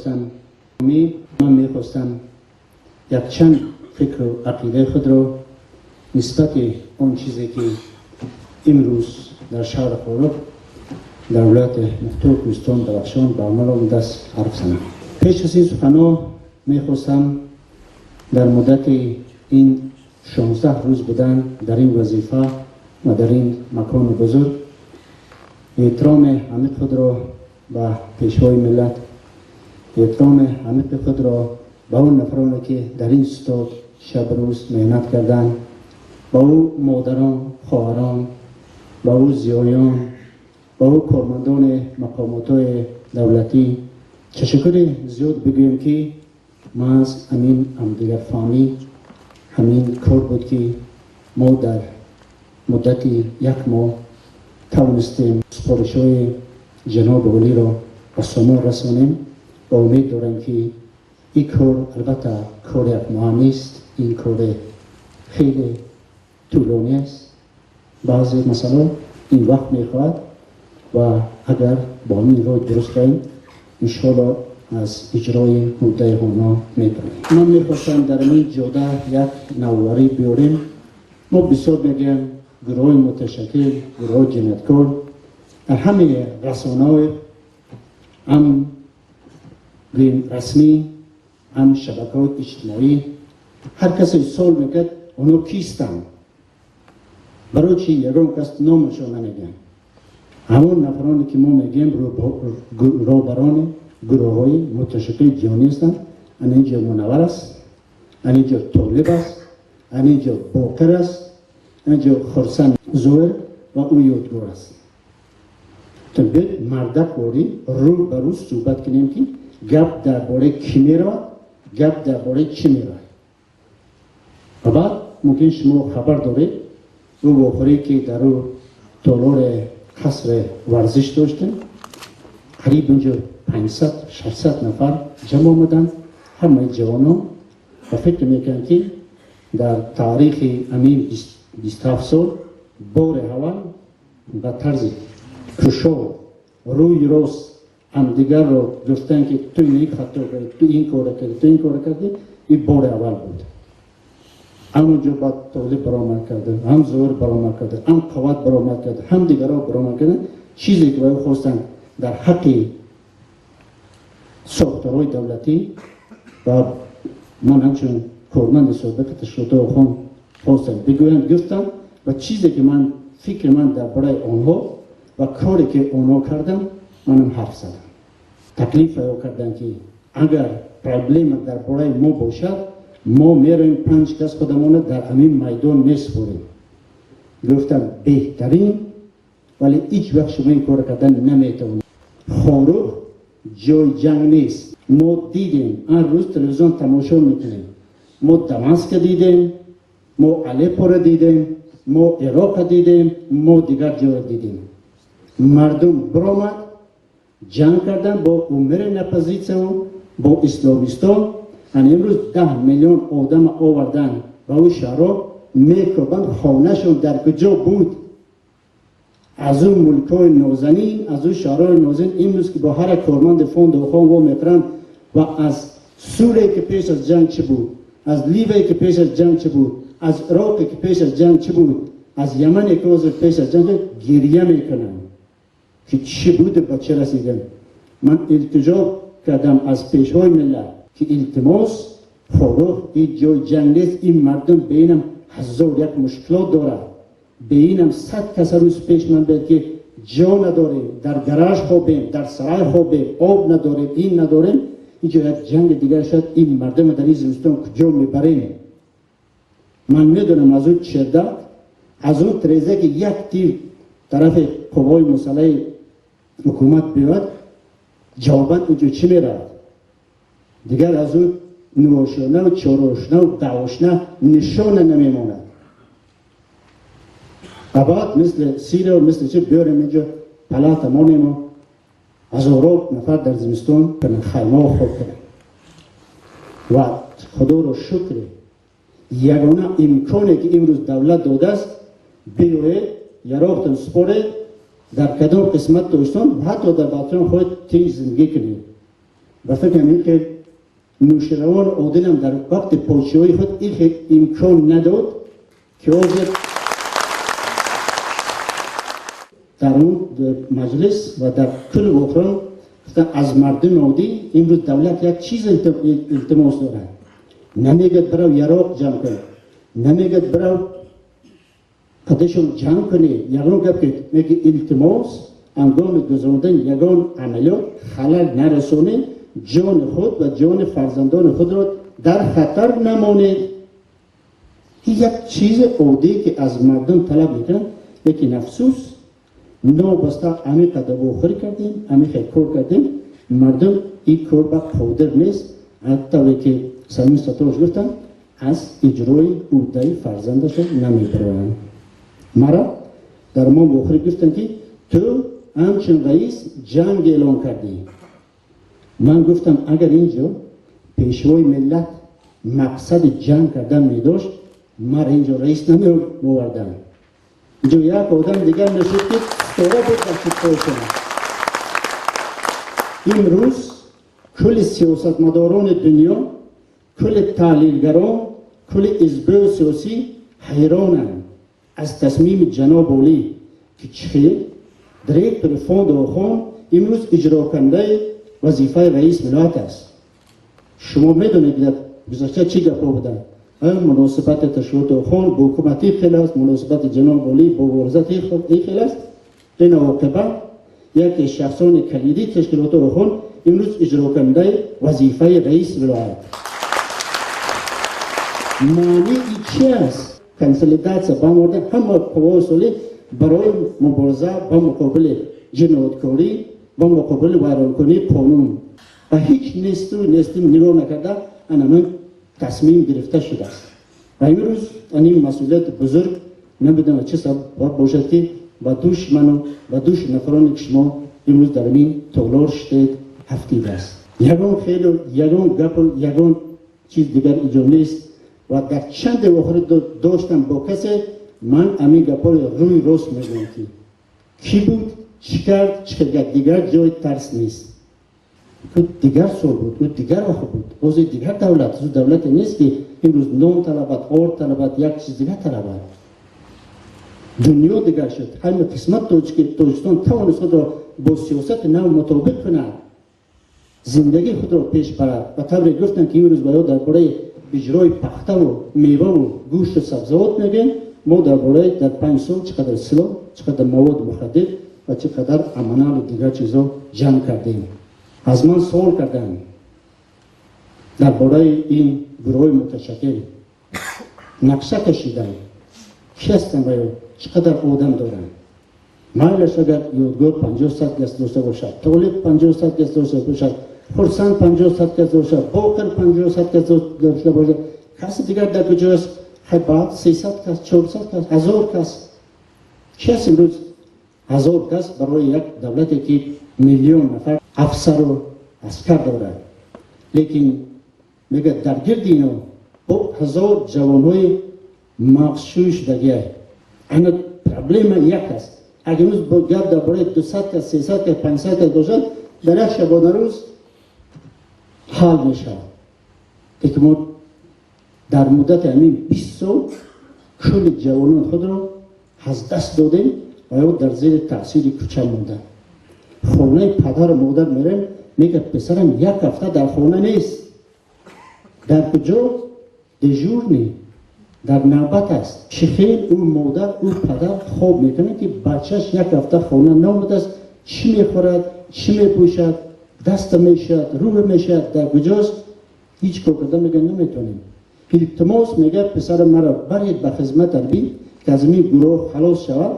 Мехостам, ман мехостам якчанд фикру ақидаи худро нисбати он чизе, ки имрӯз дар шаҳри Хоруғ, дар вилояти мухтори Кӯҳистон Бадахшон ба амал омадааст, ҳарф занам. Пеш аз ин суханҳо мехостам дар муддати ин 16 рӯз будан дар ин вазифа ва дар ин макони бузург эҳтироми амиқи худро ба Пешвои миллат, эҳтироми амиқи худро ба он нафароне, ки дар ин стод шаб рӯз меҳнат карданд, ба ӯ модарон, хоҳарон, ба ӯ зиёиён, ба ӯ кормандони мақомотҳои давлатӣ ташаккури зиёд бигӯем, ки маҳз ҳамин ҳамдигарфаҳмӣ, ҳамин кор буд, ки мо дар муддати як моҳ тавонистем супоришҳои ҷаноби олиро ба сомон расонем ва умед дорем, ки ин кор албатта кори якмоҳа нест, ин кори хеле тӯлонӣ аст. Баъзе масъало ин вақт мехоҳад ва агар бо ин роҳ дуруст равем, иншоалло аз иҷрои уҳдаи онҳо мебарем. Ман мехостам дар ин ҷода як навоварӣ биёрем. Мо бисёр мегӯем гурӯҳҳои муташаккил, гурӯҳҳои ҷинояткор. Дар ҳамаи расонаҳои ҳам гӯем расмӣ, ҳам шабакаҳои иҷтимоӣ ҳар касе суол мекард: онҳо кистанд, барои чи ягон кас номашон намегӯянд? Ҳамон нафароне, ки мо мегӯем роҳбарони гурӯҳҳои муташаккили ҷиноӣ ҳастанд, ана ин ҷо Мунаввар аст, ана ин ҷо Толиб аст, ана ин ҷо Боқир аст, ана ин ҷо Хурсанд, Зоир ва ӯ Ёдгор аст. Биёед, мардакворӣ рӯ ба рӯ суҳбат кунем, ки гап дар бораи кӣ меравад, гап дар бораи чӣ меравад. Ва баъд мумкин шумо хабар доред, ӯ вохӯрӣ, ки дар ӯ толори қасри варзиш доштем, қариб инҷо 500, 600 нафар ҷамъ омаданд, ҳамаи ҷавонон, ва фикр мекунам, ки дар таърихи ҳамин 27 сол бори аввал ба тарзи кушод, рӯи рост ҳамдигарро гуфтанд, ки ту ин хато кардӣ, ту ин кора кардӣ, ту ин кора кардӣ. Ин бори аввал буд. Ҳамонҷо баъд Толиб баромад карда, ҳам Зоир баромад карда, ҳам Қувват баромад карда, ҳам дигарҳо баромад карданд. Чизе ки ба хостанд дар ҳаққи сохторҳои давлатӣ ва ман ҳамчун корманди собиқи ташкилоти Охон хостанд бигӯянд, гуфтанд ва чизе ки ман фикри ман дар бораи онҳо ва коре, ки онҳо карданд, манам ҳарф задам. Таклиф ё карданд, ки агар проблема дар бораи мо бошад, мо меравем, панҷ кас худамона дар ҳамин майдон месупорем. Гуфтам: беҳтарин, вале ҳеҷ вақт шумо ин корро кардан наметавонед. Хоруғ ҷои ҷанг нест. Мо дидем, ҳар рӯз телевизион тамошо мекунем, мо Дамаска дидем, мо Алеппоро дидем, мо Ироқро дидем, мо дигар ҷоро дидем. Мардум биромад, ҷанг кардан бо умеренная оппозитсияву бо исломистон. Ана имрӯз 10 миллион одама овардан ба ӯ шаҳрҳо, мекобанд. Хонашон дар куҷо буд? Аз ӯ мулкҳои нозанин, аз ӯ шаҳрҳои нозанин имрӯз, ки бо ҳар як корманди фонду Охон во мехӯранд ва аз Сурие, ки пеш аз ҷанг чӣ буд, аз Ливие, ки пеш аз ҷанг чӣ буд, аз Ироқе, ки пеш аз ҷанг чӣ буд, аз Ямане, ки ҳозир пеш аз ҷанг, гирья мекунанд, ки чӣ буд, ба чӣ расидем. Ман илтиҷо кардам аз Пешвои миллат, ки илтимос, Хоруғ ҳеҷ ҷои ҷанг нест. Ин мардум ба инам ҳазор як мушкилот дорад, ба инам 100 каса рӯз пеш ман бед, ки ҷо надорем, дар гараж хобем, дар сарай хобем, об надорем, ин надорем. Инҷо як ҷанги дигар шуд, ин мардума дар ин зимистон куҷо мебарем? Ман медонам, аз ӯ чердак, аз ӯ трезе, ки як тир тарафи қуввои мусаллаҳи ҳукумат биёяд, ҷавобан инҷо чӣ меравад? Дигар аз ӯ нӯошонаву чорошнаву даъвошна нишона намемонад. А баъд мисли Сирия, мисли чи биёрем, инҷо палата монему ҳазоро нафар дар зимистон хаймао хоб кунанд. Ва Худоро шукре, ягона имконе, ки имрӯз давлат додааст: биёед, яроқтон супоред, дар кадом қисмат Тоҷикистон, ҳатто дар Бадахшон хоҳед, тинҷ зиндагӣ кунед. Ба фикрам ин хел Нӯширавон Одилам дар вақти подшоҳии худ ин хел имкон надод ки ҳозир дар он маҷлис ва дар кулли охирон аз мардуми оддӣ имрӯз давлат як чиз илтимос дорад. Намегӯяд бирав яроқ ҷамъ кун, намегӯяд бирав қадашон ҷамъ кунӣ, ягон гап ки мегӯяд илтимос ҳангоми гузарондани ягон амалиёт халал нарасонед, ҷони худ ва ҷони фарзандони худро дар хатар намонед. Ин як чизи оддие ки аз мардум талаб мекунанд, лекин афсӯс нобаста амиқа вохӯрӣ кардем, амиқа кор кардем, мардум ин кор ба қодир нест. Ҳатто ки Самир Сатторович гуфтанд, аз иҷрои ӯҳдаи фарзандашон намебароянд. Мара дар мо вохӯрӣ гуфтанд ки ту ҳамчун раис ҷанг эълон кардӣ. Ман гуфтам агар инҷо пешвои миллат мақсади ҷанг кардан медошт, мара инҷо раис намеовардам. Инҷо як одам дигар мешуд ки стора буд дар чипҳояшон. Имрӯз кулли сиёсатмадорони дунё, кулли таҳлилгарон, кулли ҳизбҳои сиёсӣ ҳайронанд аз тасмими ҷаноб Олӣ ки чӣ хел директори фонди Охон имрӯз иҷрокунандаи вазифаи раис вилоят аст. Шумо медонед дар гузашта чӣ гапҳо буданд? Муносибати ташкилоти Охон бо ҳукумати хел аст, муносибати ҷаноб Олӣ бо воризати хел аст. Ин оқибат яке шахсони калидии ташкилоти Охон имрӯз иҷрокунандаи вазифаи раис вилоят. Маънии чӣ аст? Консолидатсия ба мавриди ҳама қувваи солӣ барои мубориза ба муқобили ҷинояткорӣ, ба муқобили вайронкунии қонун ва ҳеҷ несту нестим нигоҳ накарда анамин тасмим гирифта шудааст. Ва имрӯз ин масъулияти бузург намедонам чӣ сабаб бошад ки ба дӯши ману ба дӯши нафароне ки шумо имрӯз дар ин толор шудед ҳафтидааст. Ягон хелу ягон гапу ягон чиз дигар иҷо нест ва дар чанде вохӯрӣ доштам бо касе, ман ҳамин гапҳоро рӯи рост мегӯям ки кӣ буд, чӣ кард, чӣ кард, дигар ҷои тарс нест. Ӯ дигар сол буд, ӯ дигар вақт буд, ҳозир дигар давлат, ӯ давлате нест ки имрӯз нон талабад, ор талабад, як чиз дигар талабад. Дунё дигар шуд. Ҳама қисмат Тоҷикистон тавонист худро бо сиёсати нав мутобиқ кунад, зиндагии худро пеш барад. Ба тавре гуфтанд ки имрӯз ба ё дар бораи иҷрои пахтаву меваву гӯшту сабзавот мегӯем, мо дар бораи дар 5 сол чӣ қадар силоҳ, чӣ қадар маводи мухаддир ва чӣ қадар аманалу дигар чизҳо ҷамъ кардем. Аз ман суол карданд дар бораи ин гурӯҳҳои муташаккил, нақша кашиданд, ки ҳастанд ва ё чӣ қадар одам доранд. Майлаш агар Ёдгор 50-100 кас дошта бошад, Толиб 50-100 кас дошта бошад, Хурсанд 50-100 кас дошта, Боқир 50-100 кас дошта бошад, каси дигар дар куҷост? Хай баъд 300 кас, 400 кас, 1000 кас. Чи аст имрӯз 1000 кас барои як давлате ки миллион нафар афсару аскар дорад? Лекин мегӯяд дар гирди ино бо 1000 ҷавонҳои мағзшӯй шудагиай. Ана проблема як аст. Агар имрӯз бо гап дар бораи 200 кас, 300 кас, 500 кас бошад, дар як шабонарӯз ҳал мешавад. Лекин мо дар муддати ҳамин 20 сол кулли ҷавонон худро аз даст додем ва ё дар зери таъсири кӯча монданд. Хонаи падару модар мерем, мегӯяд писарам як ҳафта дар хона нест. Дар куҷо? Дежурный, дар навбат аст. Чӣ хел ӯ модар, ӯ падар хоб мекунад ки бачаш як ҳафта хона наомадааст, чӣ мехӯрад, чӣ мепӯшад, даста мешавад, рӯ мешавад, дар куҷост? Ҳеҷ кор карда мегӯяд наметавонем. Илтимос мегӯяд писари маро баред ба хизмат арбӣ ки аз ин гурӯҳ халос шавад,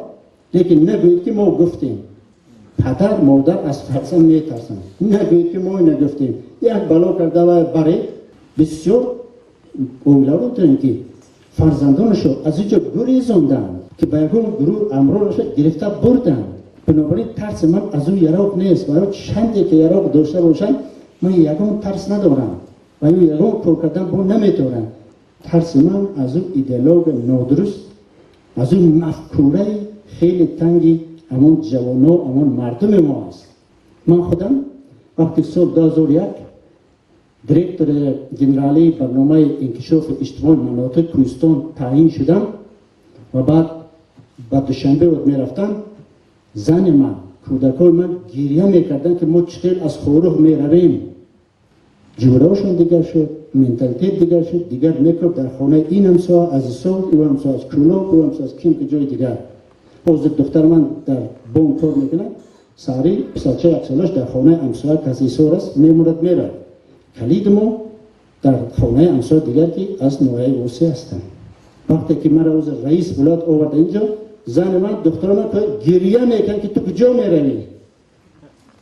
лекин нагӯед ки мо гуфтем. Падар модар аз фарзанд метарсанд. Нагӯед ки мо нагуфтем. Як бало карда ва баред. Бисёр оиларо дорем ки фарзандонашо аз инҷо гурезонданд, ки ба ягон гурӯҳ амронашо гирифта бурданд. Бинобар ин тарси ман аз ӯ яроқ нест. Ва ё чанде ки яроқ дошта бошанд, ман ягон тарс надорам ва ё ягон кор кардан бо наметавонам. Тарси ман аз ӯ идеология нодуруст, аз ӯ мафкураи хеле танги ҳамон ҷавоно, ҳамон мардуми мо аст. Ман худам вақти сол 2001 Директори генералии барномаи инкишофи иҷтимои манотиқи Кӯҳистон таъин шудам ва баъд ба Душанбе мерафтам, зани ман, кӯдакои ман гирья мекарданд, ки мо чӣ хел аз Хоруғ меравем. Ҷураошон дигар шуд, менталитет дигар шуд, дигар мекард дар хонаи ин ҳамсоя аз Исор, ӯ ҳамсоя аз Кӯлоб, ӯ ҳамсоя аз ким ки ҷои дигар. Ҳозир духтари ман дар бонк кор мекунад, саҳари писарчаи яксолаш дар хонаи ҳамсоя, ки аз Исор аст, мемурад, мерад. Калиди мо дар хонаи ҳамсоя дигар, ки аз ноҳияи Восеъ ҳастанд. Вақте ки маро ҳозир раис вилоят оварда инҷо, зани ман, духтари ман гирья мекунанд, ки ту куҷо меравӣ?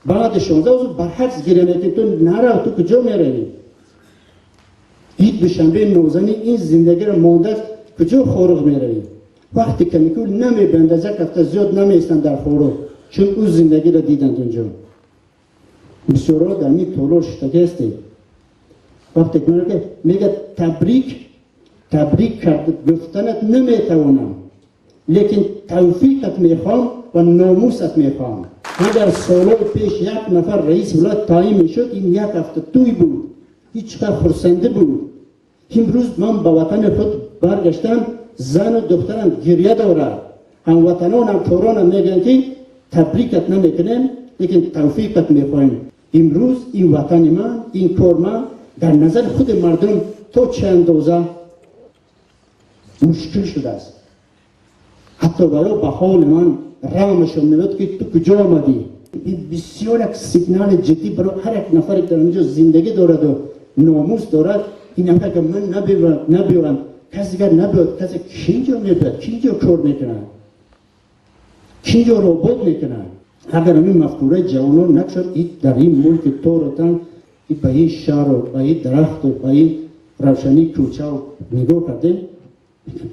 Баъди 16 рӯз барҳакс гирья мекунӣ, ту нарав, ту куҷо меравӣ? Ин Душанбе нозанин, ин зиндагиро мондааст, куҷо Хоруғ меравӣ? Вақте каникул намебанд, аз як ҳафта зиёд намеистанд дар Хоруғ, чун ӯ зиндагиро диданд унҷо. Бисёрҳо дар ин толор шиштагӣ ҳастед. Вақте ки мегӯяд табрик, табрик кард гуфтанат наметавонам, лекин тавфиқат мехоҳам ва номусат мехоҳам. Агар солҳои пеш як нафар раиси вилоят таъин мешуд, ин як ҳафта тӯй буд, ҳеҷ қадр хурсандӣ буд. Имрӯз ман ба ватани худ баргаштам, зану духтарам гирья дорад, ҳамватанон, ҳамкоронам мегӯянд, ки табрикат намекунем, лекин тавфиқат мехоҳем. Имрӯз ин ватани ман, ин кор ман дар назари худи мардум то чӣ андоза мушкил шудааст. Ҳатто баро ба ҳоли ман рамашон меояд, ки ту куҷо омадӣ? Ин бисёр як сигнали ҷиддӣ барои ҳар як нафаре, ки дар инҷо зиндагӣ дораду номус дорад. Ин агар ман набиёрам, каси дигар набиёд, касе ки инҷо мебиёд, ки инҷо кор мекунад, ки инҷоро обод мекунад? Агар ҳамин мафкураи ҷавонон накшад, дар ин мулки тору танг, ба ин шаҳру ба ин дарахту ба ин равшании кӯчау нигоҳ кардем,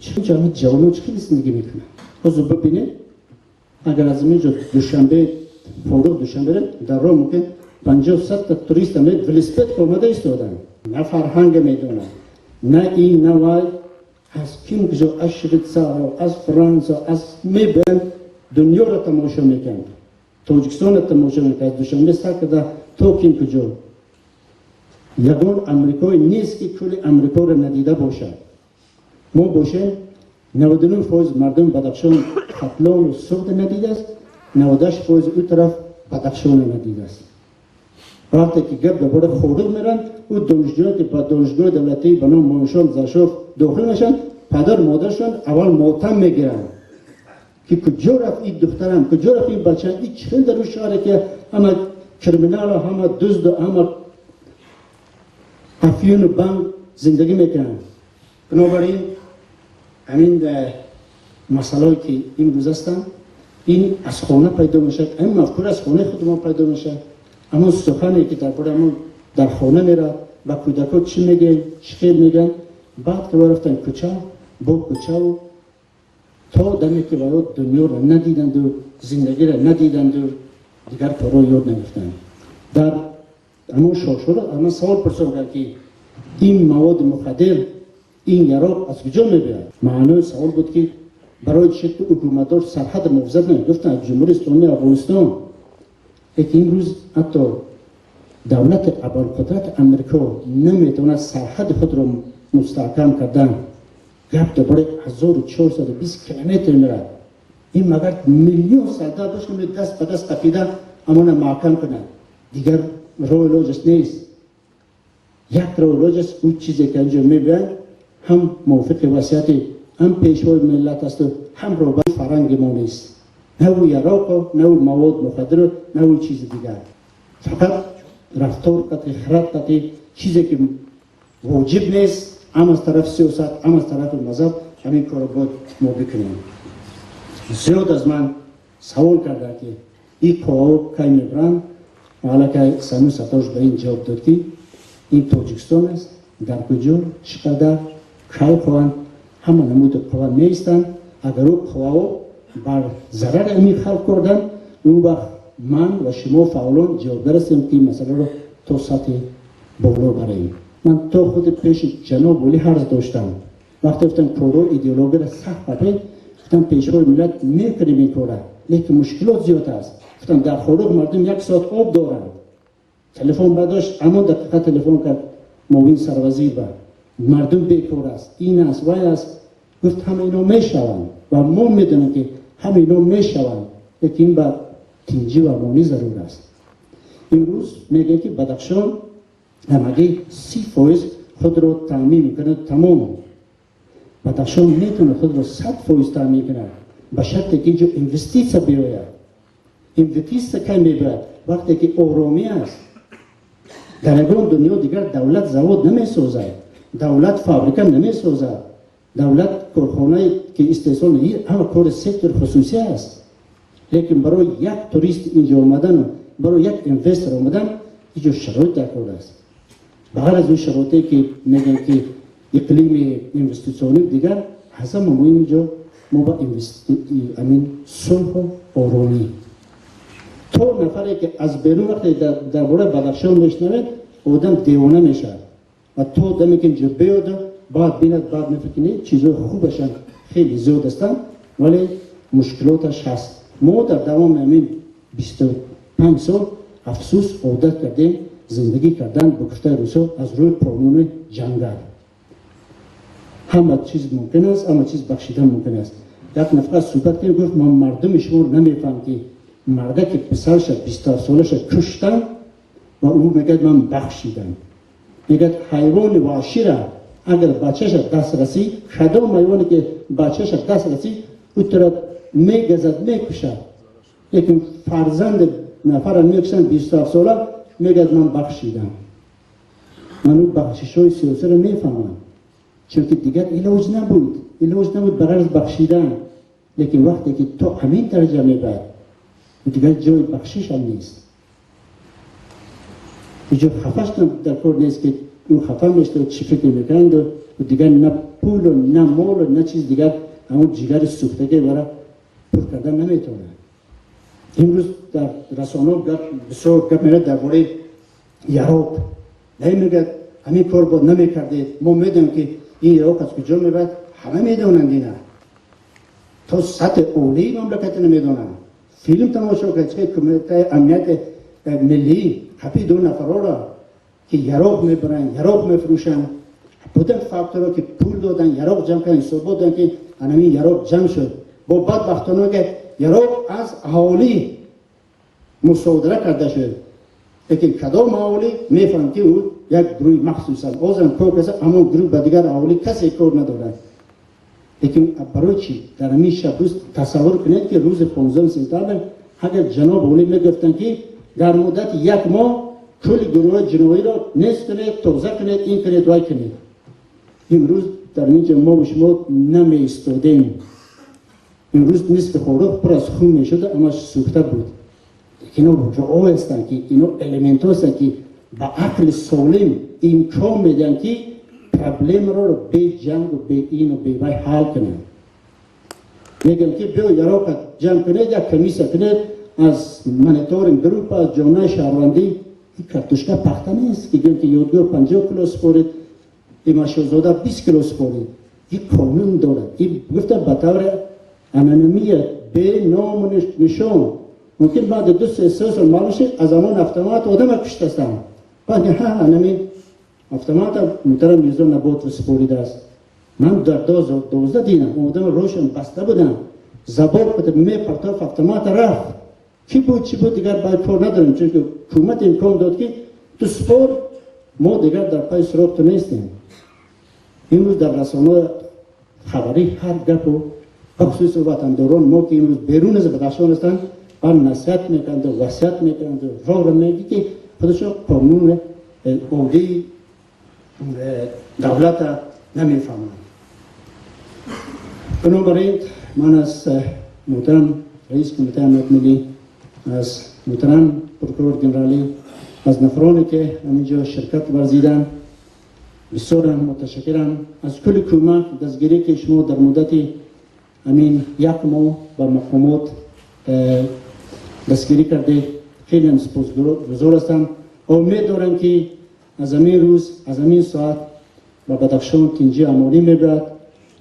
чӣ ҷавонон чӣ хеле зиндагӣ мекунанд? Ҳозир бибинед, агар аз инҷо Душанбе, Хоруғ, Душанбе, дар роҳ мумкин 50-100 та турист велосипед омада истоданд, на фарҳанга медонанд, на ин, на вай, аз ким куҷо, аз Швейтсария, аз Франса, аз мебиёянд, дунёро тамошо мекунанд, Тоҷикистонро тамошо мекунанд. Аз Душанбе сар карда то ким куҷо, ягон амрикое нест, ки кули Амрикоро надида бошад. Мо бошем, 99% мардуми Бадахшон Хатлону Суғд надидааст, 98% ӯ тараф Бадахшонро надидааст. Вақте ки гап дар бораи Хоруғ меранд, ӯ донишҷӯён, ки ба донишгоҳи давлатии ба номи Моминшоҳ Заршоф дохил мешаванд, падару модарашон аввал мотам мегиранд, ки куҷо рафт ин духтарам, куҷо рафт ин бача, ин чӣ хел дар ӯ шаҳре, ки ҳама криминалу, ҳама дузду, ҳама афюну банк зиндагӣ мекунанд. Бинобар ин ҳамин масъалое, ки имрӯз ҳастанд, ин аз хона пайдо мешавад, ҳамин мафкура аз хонаи худи мо пайдо мешавад. Ҳамон сухане, ки дар бораи ҳамон дар хона меравад, ба кӯдакҳо чӣ мегӯем, чӣ хел мегӯянд, баъд ки рафтан кӯча бо кӯчаву то даме ки ваё дунёро надиданду, зиндагиро надиданду, дигар корро ёд нагирифтанд. Дар ҳамон шошуро ҳамон савол пурсон кард, ки ин маводи мухаддир, ин яроқ аз куҷо мебиёяд? Маънои савол буд, ки барои чӣ ту ҳукуматдор сарҳад муҳофизат намекунӣ? Гуфтанд, аз Ҷумҳурии Исломии Афғонистон. Лекин имрӯз ҳатто давлати абарқудрати Амрико наметавонад сарҳади худро мустаҳкам кардан. Гап дар бораи 1420 километр меравад. Ин магар миллион сардар дошт, даст ба даст қапида амона маҳкам кунад? Дигар роҳ илоҷаш нест. Як роҳ илоҷ аст: ӯ чизе, ки анҷо мебиёянд, ҳам мувофиқи васияти ҳам пешвои миллат асту, ҳам роҳбари фарҳанги мо нест, на ӯ яроқо, на ӯ мавод мухаддиро, на ӯ чизи дигар, фақат рафтор қати, хирад қати, чизе ки воҷиб нест, ҳам аз тарафи сиёсат, ҳам аз тарафи мазҳаб, ҳамин корро бояд мо бикунем. Зиёд аз ман савол карданд, ки ин қувваҳо кай мебаранд. Аллакай Самир Сатош ба ин ҷавоб дод, ки ин Тоҷикистон аст, дар куҷо, чӣ қадар, кай хоҳанд, ҳама намуди қувва меистанд. Агар ӯ қувваҳо бар зарари ҳамин халқ карданд, он вақт ман ва шумо фаъолон ҷавобгар ҳастем, ки ин масъаларо то сатҳи боло барем. Ман то худи пеши ҷаноб олӣ ҳарз доштам. Вақте гуфтам, корҳои идеологияро сахт қапед, гуфтам, пешвои миллат, мекунем ин кора, лекин мушкилот зиёд аст. Гуфтам, дар Хоруғ мардум як соат об доранд. Телефон бардошт, ҳамон дақиқа телефон кард. Муовин сарвазир ба мардум бекор аст, ин аст, вай аст. Гуфт, ҳама ино мешаванд ва мо медонем, ки ҳама ино мешаванд, лекин ба тинҷӣ ва амонӣ зарур аст. Имрӯз мегӯем, ки Бадахшон ҳамагӣ 30% худро таъмин мекунад. Тамом, Бадахшон метавонад худро 100% таъмин кунад, ба шарте ки инҷо инвеститсия биёяд. Инвеститсия кай мебояд? Вақте ки оромӣ аст. Дар ягон дунё дигар давлат завод намесозад, давлат фабрика намесозад, давлат корхонае ки истеҳсол, ҳама кори сектори хусусӣ аст. Лекин барои як турист инҷо омадану барои як инвестор омадан инҷо шароит дар кор аст. Ба ғайр аз он шароите, ки мегӯянд, ки иқлими инвеститсионӣ, дигар ҳама муҳим инҷо мо ба амин сулҳу оромӣ. То нафаре ки аз берун вақте дар бораи Бадахшон мешунавед, одам девона мешавад ва то даме ки инҷо биёда, баъд бинад, баъд мефикр, чизҳои хубашам хеле зиёд ҳастанд, вале мушкилоташ ҳаст. Мо дар давоми ҳамин 25 сол, афсӯс, одат кардем зиндагӣ кардан, ба гуфтаи русо, аз рӯи қонуни ҷангал. Ҳама чиз мумкин аст, ҳама чиз бахшидан мумкин аст. Як нафар суҳбат кардем, гуфт: «Ман мардуми шуморо намефаҳмам, ки мардаки писарша 27 солаша куштам ва ӯ мегӯяд, ман бахшидам.» Мегӯяд, ҳайвони ваҳшира агар бачаша даст расӣ, кадом ҳайвоне ки бачаша даст расӣ, ӯ тура мегазад, мекушад, лекин фарзанди нафара мекушанд 27 сола, мегӯяд, ман бахшидам. Ман ӯ бахшишҳои сиёсиро мефаҳмам, чунки дигар илоҷ набуд, илоҷ набуд ба ғайр аз бахшидан. Лекин вақте ки то ҳамин дараҷа мебарад, дигар ҷои бахшишам нест. Иҷо хафаш дар кор нест, ки ӯ хафа мешавад, чӣ фикр мекунанд. Дигар на пулу, на молу, на чиз дигар ҳамон ҷигари сӯхтагӣ бара пур кардан наметавонад. Имрӯз дар расонаҳо гап бисёр гап мерад дар бораи яроқ. Мегӯяд, ҳамин кор бод намекардед. Мо медонем, ки ин яроқ аз куҷо мебарад. Ҳама медонанд, ина то сатҳи олии мамлаката намедонанд. Филм тамошо кард, чи кумитаи амнияти миллӣ ҳапи ду нафарора, ки яроқ мебаранд, яроқ мефурӯшанд. Будан факторо, ки пул додан, яроқ ҷамъ кардан, ҳисобот доданд, ки анамин яроқ ҷамъ шуд. Бо бадбахтона, ки яроқ аз аҳолӣ мусодира карда шуд, лекин кадом аҳолӣ мефаҳмад, ки ӯ як гурӯҳи махсус аст. Озам кор каса, ҳамон гурӯҳ ба дигар аҳолӣ касе кор надорад. Лекин барои чӣ дар ҳамин шаб рӯз, тасаввур кунед, ки рӯзи 15 сентябр агар ҷаноб олӣ мегуфтанд, ки дар муддати як моҳ кулли гурӯҳҳои ҷиноиро нест кунед, тоза кунед, ин кунед, вай кунед, имрӯз дар инҷа мо шумо намеистодем. Имрӯз нисфи Хоруғ пур аз хун мешуда, ҳамаш сӯхта буд. Ино роҳҳо ҳастанд, ки ино элементҳо ҳастанд, ки ба ақли солим имкон медиҳанд, ки проблемаро бе ҷангу бе ину бе вай ҳал кунанд. Мегӯям, ки биё, яроқа ҷамъ кунед, як комиссия кунед аз мониторинг группа, аз ҷомеаи шаҳрвандӣ. Ин картошка пахта нест, ки гӯем, ки Ёдгор 50 кило супорид, Имашозода 20 кило супорид. Ин қонун дорад. Ин гуфта, ба таври анонимия, бе ному нишон, мумкин баъди ду се сол маълум шид, аз ҳамон автомат одама куштастанд. Баъд ҳа, анамин автомата муҳтарам Мирзо Наботов супоридааст. Ман дар 2012 дидам, одама рошан баста будам, забор мепартоф, автомата рафт. Ки буд, чӣ буд, дигар баъд кор надорем, чунки ҳукумат имкон дод, ки ту супор, мо дигар дар пайи суроғ ту нестем. Имрӯз дар расонаҳои хабарӣ ҳар гапу, бахусус ватандорон мо, ки имрӯз берун аз Бадахшон ҳастанд, бар насиҳат мекунанду васият мекунанду роҳро мегӣ, ки худашон қонуни оддии давлата намефаҳманд. Бинобар ин ман аз муҳтарам раис кумитаи амнияти миллӣ, аз муҳтарам прокурор генералӣ, аз нафароне, ки ҳаминҷо ширкат варзиданд, бисёрам муташаккирам аз кулли кӯмак, дастгирӣ, ки шумо дар муддати ҳамин як моҳ ба мақомот дастгирӣ кардед. Хелеам сипосгузор ҳастам. Умед дорам, ки аз ҳамин рӯз, аз ҳамин соат ба Бадахшон тинҷӣ, амонӣ мебарад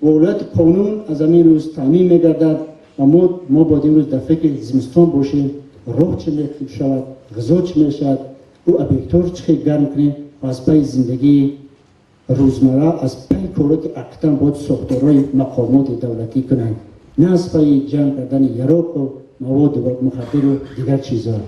ва волояти қонун аз ҳамин рӯз таъмин мегардад. Ва мо бояд имрӯз дар фикри зимистон бошем: роҳ чӣ мешавад, ғизо чӣ мешавад, ӯ объектҳоро чӣ хел гарм кунем. ва аз пайи зиндагии рӯзмарра, аз пайи коро, ки ҳақиқатан бояд сохторҳои мақомоти давлатӣ кунанд, на аз пайи ҷамъ кардани яроқу маводи мухаддиру дигар чизҳо.